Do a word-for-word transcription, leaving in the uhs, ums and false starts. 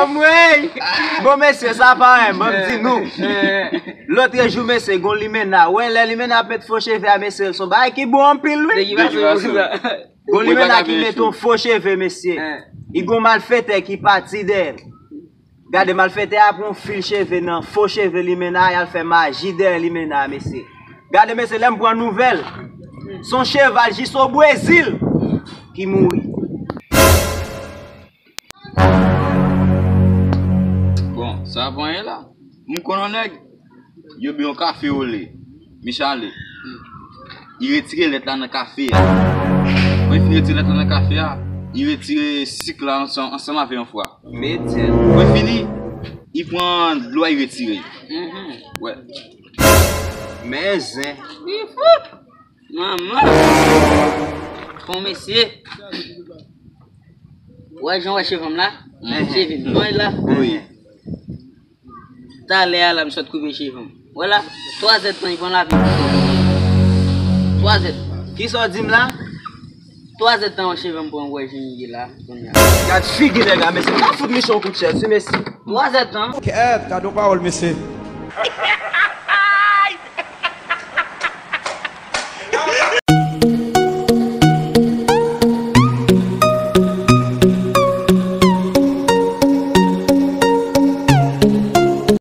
Anmwey! Bon, mesye, sa pa anyen, ban m di nou. Lòt jou, mesye, gon limena. Wè, lè limena ap met fo cheve a, mesye, l se yon bagay ki bon anpil, wi. Nèg ki pase konsa. Gon limena ki met yon fo cheve, mesye. Li gon malfetè ki pati dèyè l. Gade, malfetè a pran yon fil cheve nan fo cheve limena a, y al fè maji dèyè limena a, mesye. Gade, mesye, lè m pran nouvèl, se yon cheval jis o Brezil ki mouri. Bon, sa pa anyen la. M konn yon nèg, yo ba yon kafe olè. Misye ale. Li retire lèt la nan kafe a. Lè li fin retire lèt la nan kafe a, li retire sik la ansanm, ansanm avè yon fwa. Metye. Lè fini, li pran dlo a, li retire. Mhm. Wè. Men zen. Wi, fout. Manman. Bon, mesye. Wè, jan wè cheve m la? Mhm. Cheve m, non, la? Wi. Talè a la, m sot koupe cheve m. Wè la, twa zèdtan, li pran lavi. Twa zèd. Kisa w di m la? Twa zèdtan, wè cheve m pran, wè jan li ye la, kounye a. Gad figi nèg la, mesye. M ta fout Michon kout chèz, wi, mesye. Twa zèdtan. Kèt, gad yon pawòl, mesye.